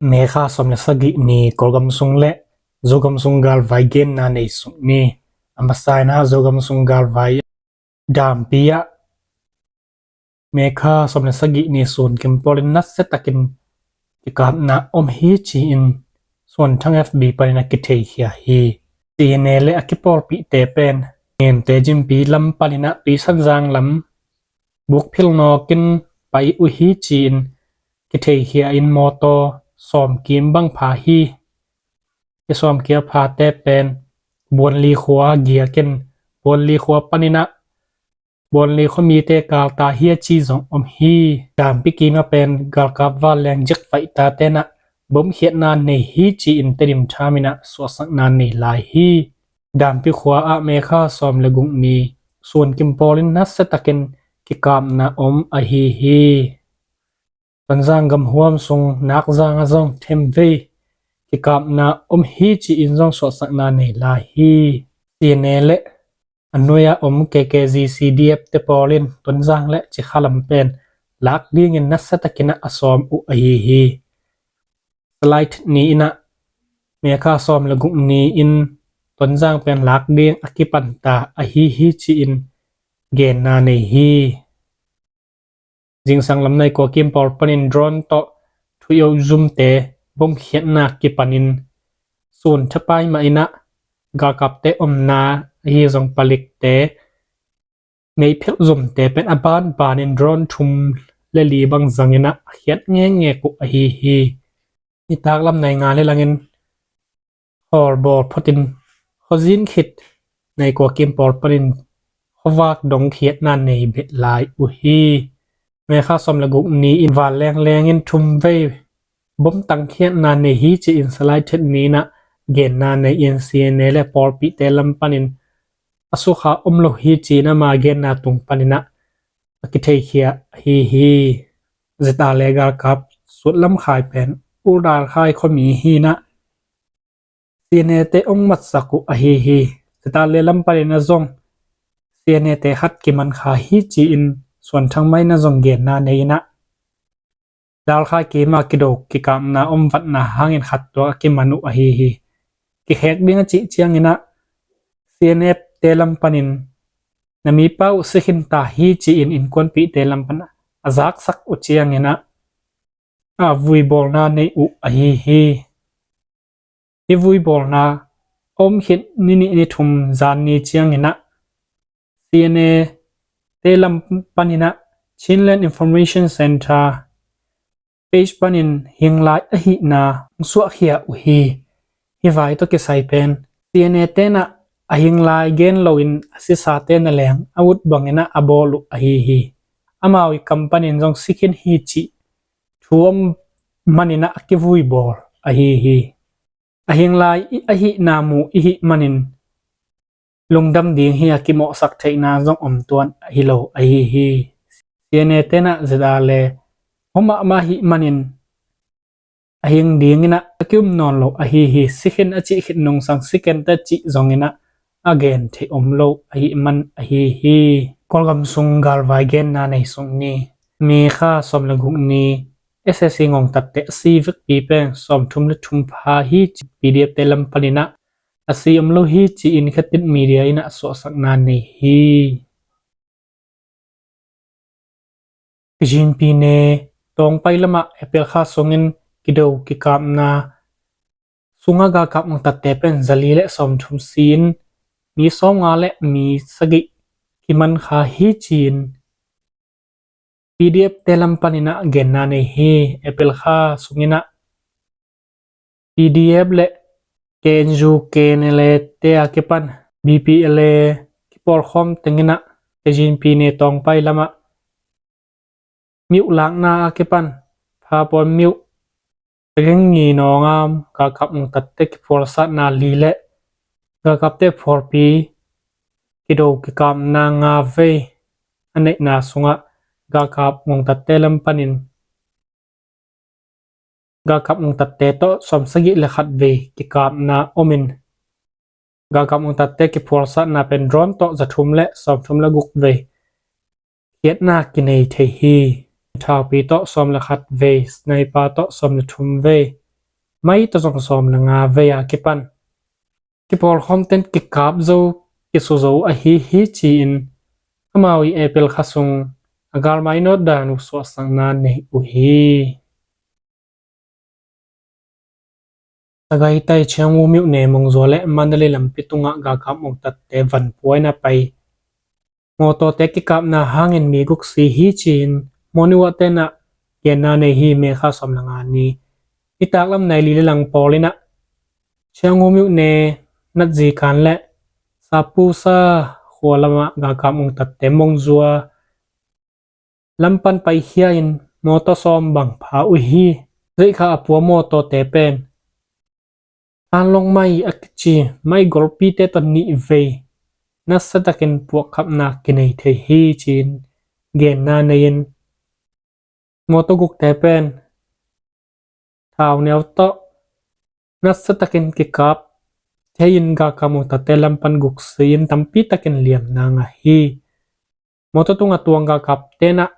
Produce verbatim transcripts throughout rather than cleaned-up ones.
May kha sawm le sagih ni Kawlgam sung le Zogam sung galvai genna nei sung ni. A masa in ah Zogam sung galvai dampi ah May kha sawm le sagih ni Suan Kim pawl in nasia takin kikapna om hi ci-in Suan Thang F B panin a kitheikhia hi. C N A le a kipawlpihte pen Ngemte Jimpi lam panin ah Tuisanzang lam bukphilh nawkin pai uh hi ci-in kitheikhia in mawtaw sawmkim bang pha hi. Hi sawmkim a phate pen Buanli khua giakin Buanli khua panin ah Buanli khuamite kalta hi a ci zong om hi. Dampi kim a pen galkap vanleng jekvaihta ten ah bomkhiatna nei hi ci-in Tedim Times in ah suahsakna nei lai hi. Dampi khua ah May kha sawm le guk ni Suan Kim pawl in nasia takin kikapna om ahi hi. Tonzang gamhuam sung Nakzang ah zong themvei kikapna om hi ci-in zong suahsakna nei lai hi. C N A le a nuai-ah om K K Z C D F te pawl in Tonzang le Cikha lam pen lak dingin nasia takin ah a sawm uh ahi hi. Salai Thet ni in ah May kha sawm le guk ni in Tonzang pen lak ding a kipanta ahi hi ci-in genna nei hi. Zingsang lam nai kua kim pawl panin drone tawh thuiau zumte bomkhiatna kipanin Suan Thapai mah in ah galkapte omna ahi zong palikte meiphelh zumte pen a banbanin drone thum le li bang zangin ah a khiat ngekngek uh ahi hi. Nitak lam nai nga le langin hawlbawl photin khuazin khit nai kua kim pawl panin khuavak dong khiatna nei beh lai uh hi. May kha sawm le guk ni in vanleng lengin thumvei bomtang khiatna nei hi ci-in Salai Thet ni in ah genna nei in C N A le pawlpihte lam panin a sukha om lo hi ci-in ama genna tung panin ah a kitheikhia ahi hi. Zeta le galkap Suat Lam Khai pen Urdal Khai khuami hi in ah C N A te ong matsak uh ahi hi. Zeta le lam panin ah zong C N A te khat kiman kha hi ci-in Suan Thang Mai in ah zong genna nei in ah Dalkhai kima kido kikapna om vatna hangin khat tuak a kiman uh ahi hi. Kikhek ding a cih ciangin ah C N F te lam panin na mipa uh sikhin ta hi ci-in innkuanpihte lam pan a zaksak uh ciangin ah a vuibawlna nei uh ahi hi. Hi vuibawlna om khit ni nih ni thum zan ni ciangin ah C N A te lam panin ah Chinland Information Center page panin hinglai ahihna suahkhia uh hi. Hi vai tawh kisai pen C N A ten ah a hinglai gen loin a sisate na leng a ut bangin ah a bawl uh ahi hi. Amau i kam panin zong sikhin hi cih thu om manin ah a kivuibawl ahi hi. A hinglai i ahihna mu i hih manin lungdam ding hi a kimawhsak theihna zong om tuan ahi lo ahi hi. C N A ten ah zeda le hua mahmah hih manin a hing dingin ah a kium nawn lo ahi hi. Sikhin a cih khit nungsang siken ta cih zongin ah a gen theih om lo ahih man ahi hi. Kawlgam sung galvai genna nei sung ni. May kha sawm le guk ni S A C ngongtatte a si vekpi pen sawmthum le thum pha hi ci P D F te lam panin ah a si om lo hi ci-in Khatit Media in ah suahsakna nei hi. Kayin Pyine Tawngpai lamah April kha sungin kido kikapna sungah galkap ngongtatte pen zali le sawmthum si-in mi sawmnga le mi sagih kiman kha hi ci-in P D F te lam panin ah genna nei hi. April kha sungin ah P D F le K N U, K N L A te a kipan B P L A kipawlkhawm tengin ah Kayin Pyine Tawngpai lamah miuh lakna a kipan Phapuan miuh Taging Ngi Nawngam galkap ngongtatte kiphualsatna li le galkapte phualpi kido kikapna nga vei a neihna sungah galkap ngongtatte lam panin galkap ngongtatte tawh sawmsagih le khat vei kikapna omin galkap ngongtatte kiphualsatna pen drone tawh zathum le sawmthum le guk vei khiatna kinei thei hi. Thaupi tawh sawm le khat vei, sniper tawh sawm le thum vei, May tawh zong sawm le nga vei a kipan kipawlkhawmte'n kikap zo, kisu zo ahi hi ci-in amau i April kha sung a galmai nawt dan uh suahsakna nei uh hi. Sagaing tai Changwon myone, Mongzua le Mandalay lampi tungah galkap ungtatte vanpuaina pai mawtawte kikapna hangin mi guk si hi ci-in Monywa te'n ah genna nei hi, May kha sawm le nga ni. Nitaklam nai li le lang pawl in ah Changwon myone, Nadzikan le Sapusa khua lamah galkap ungtatte Mongzua lam pan paikhia in mawtaw sawm bang pha uh hi. Zeihkha a pua mawtawte pen Tanlong mai a kici mai golpite tawh nih vei nasiatakin puakkhapna kinei thei hi ci-in genna nei-in, mawtaw gukte pen thau neu tawh nasiatakin kikap thei-in galkap ungtatte lam pan guk si-in tampi takin liamna ngah hi. Mawtaw tungah tuang galkapte'n ah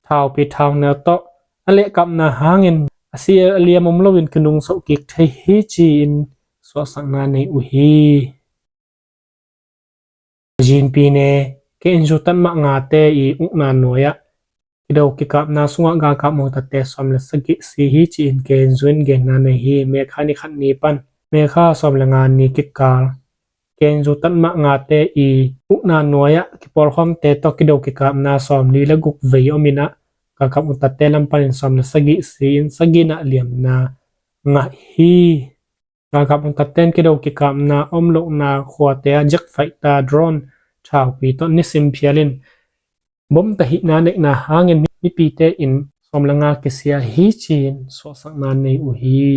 thaupi thau neu tawh a lehkapna hangin a si a liam om loin kinungsoh kik thei hi ci-in suahsakna nei uh hi. Jinpine, K N U tatmah ngate i ukna nuai-ah kido kikapna sungah galkap ungtatte sawm le sagih si hi ci-in K N U in genna nei hi, May kha ni khat ni pan May kha sawm le nga ni kikal K N U tatmah ngate i ukna nuai-ah kipawlkhawmte tawh kido kikapna sawm li le guk vei om in ah galkap ungtatte lam panin sawm le sagih si-in sagihna liamna ngah hi. Galkap ungtatte'n kido kikapna om lohna khuate ah jet fighter, drone, thaupi tawh nisim phialin bom tahihna neihna hangin mipite in sawm le nga kisia hi ci-in suahsakna nei uh hi.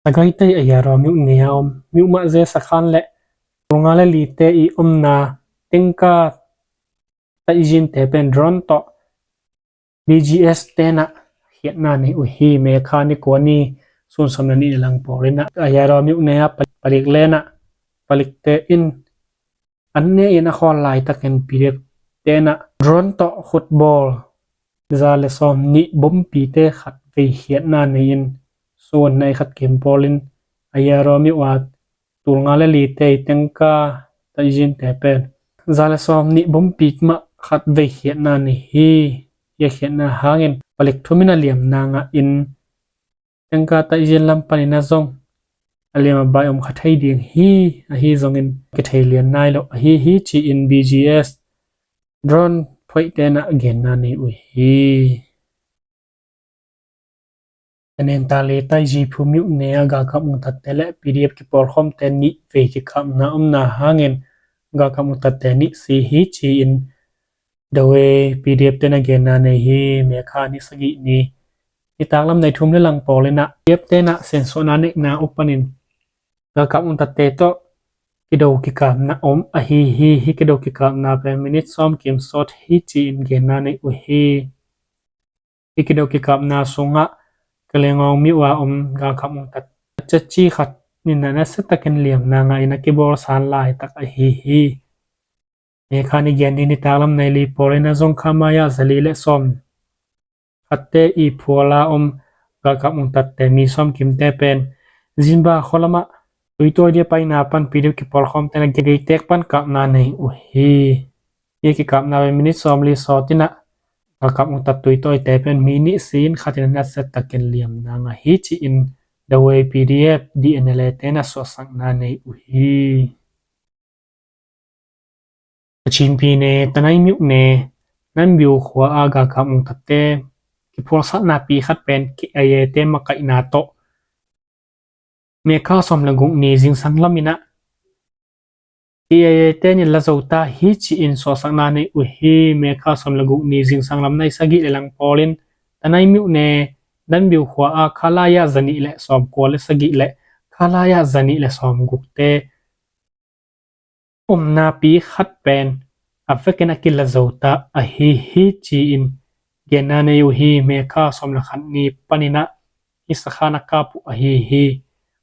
Sagaing tai Ayeyarwady myone a om myumah ze sakhan le tulnga le lite i omna tengka taizinte pen drone tawh B G S te'n ah khiatna nei uh hi. May kha ni kua ni, sun sawm le nih le lang pawl in ah Ayeyarwady myone a palik lenah palikte in an ne-in a khawl laitakin P D F te'n ah drone tawh khutbawl za le sawm nih bompite khat vei khiatna nei-in, suan nai khat kim pawlin Ayeyarwady myo a tulnga le lite i tengka taizinte pen za le sawm nih bompi mah khat vei khiatna nei hi. Hia khiatna hangin palik thum in a liamna ngah in tengka taizin lam panin a zong a liam a bai om kha thei ding hi. Ahi zongin kithei lian nai lo ahi hi ci-in B G S drone phoihte'n ah genna nei uh hi. Tanentali tai Ziphu myone a galkap ungtatte le P D F kipawlkhawmte nih vei kikapna omna hangin galkap ungtatte nih si hi ci-in Dawei P D F te'n a genna nei hi. May kha ni sagih ni, nitaklam nai thum le lang pawl in ah P D F te'n ah sensuahna neihna uh panin galkap ungtatte tawh kido kikapna om ahi hi. Hih kido kikapna pen minit sawm kim sawt hi ci-in genna nei uh hi. Hih kido kikapna sungah Kalengong myo a om galkap ungtat caci khat in ah nasiatakin liamna ngah in a kibawlsan laitak ahi hi. May kha ni giat ni, nitaklam nai li pawl in a zong khamaya zali le sawm khatte i phuala om galkap ungtatte mi sawm kimte pen Zinba khua lamah tuitawi dia paina pan P D F kipawlkhawmte'n a geitek pan kapna nei uh hi. Hih kikapna pen minit sawm li sawt in ah galkap ungtat tuitawite pen mi nih si-in khat in a nasiatakin liamna ngah hi ci-in Dawei P D F D N L A te'n a suahsakna nei uh hi. Kachin pyine Tanai myone Nanbyu khua a galkap ungtatte kiphualsakna pi khat pen K I A te makaihna tawh May kha sawm le guk ni zingsang lam in ah K I A te'n in la zo ta hi ci-in suahsakna nei uh hi. May kha sawm le guk ni zingsang lam nai sagih le lang pawl in Tanai myone Nanbyu khua a khalaya zanih le sawm kua le sagih le khalaya zanih le sawm gukte omna pi khat pen a vekin a kila zo ta ahi hi ci-in genna nei uh hi. May kha sawm le khat ni panin ah hih sakhan a kap uh ahi hi.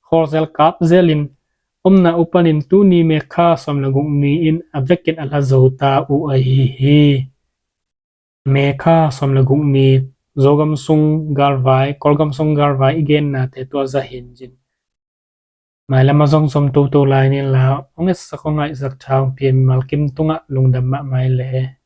Khawlzel kapzel in omna uh panin tuni May kha sawm le guk ni in a vekin a la zo ta uh ahi hi. May kha sawm le guk ni Zogam sung galvai, Kawlgam sung galvai i gennate tua zahin zin. Mailam a zong zom toto lai ni la, hong etsak hong ngaihsak tha hong pia mimal kim tungah lungdam mahmah le.